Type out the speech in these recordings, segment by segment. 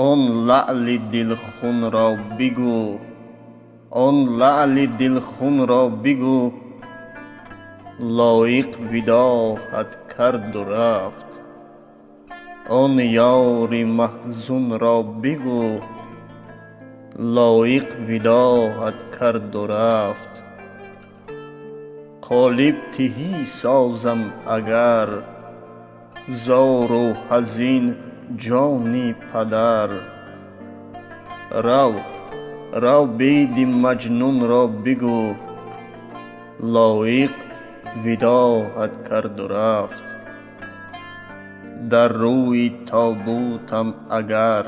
Он лаъли дилхунро бигӯ, он лаъли дилхунро бигӯ, лоиқ видоҳат карду рафт. Он ёри маҳзунро бигӯ, лоиқ видоҳат карду рафт. Қолиб тиҳӣ созам агар, зору ҳазин ҷони падар. Рав, рав, беди Маҷнунро бигӯ, лоиқ видоҳат карду рафт. Дар рӯи тобутам агар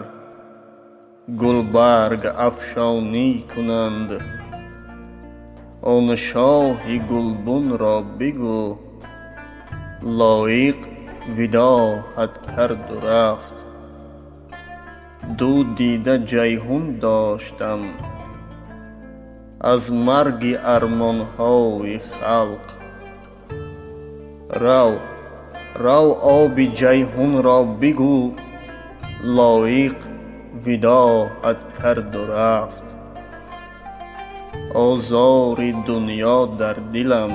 гулбарг афшонӣ кунанд, он шоҳи гулбунро бигӯ, лоиқ видоҳат карду рафт. Ду дида Ҷайҳун доштам аз марги армонҳои халқ. Рав, рав, оби Ҷайҳунро бигӯ, лоиқ видоҳат карду рафт. Озори дунё дар дилам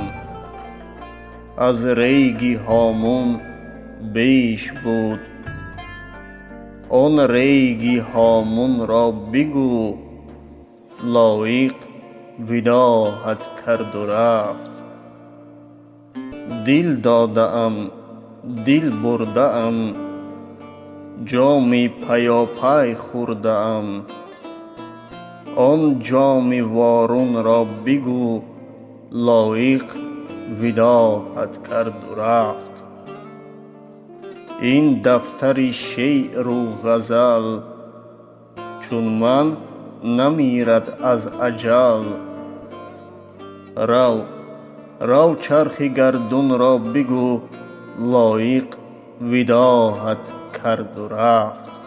аз реги Ҳомун беш буд. Он реги Ҳомунро бигӯ, лоиқ видоҳат карду рафт. Дил додаам, дил бурдаам, ҷоми паёпай хӯрдаам. Он ҷоми ворунро бигӯ, лоиқ видоҳат карду рафт. Ин дафтари шеъру ғазал чун ман намирад аз аҷал. Рав, рав, чархи гардунро бигӯ, лоиқ видоҳат карду рафт.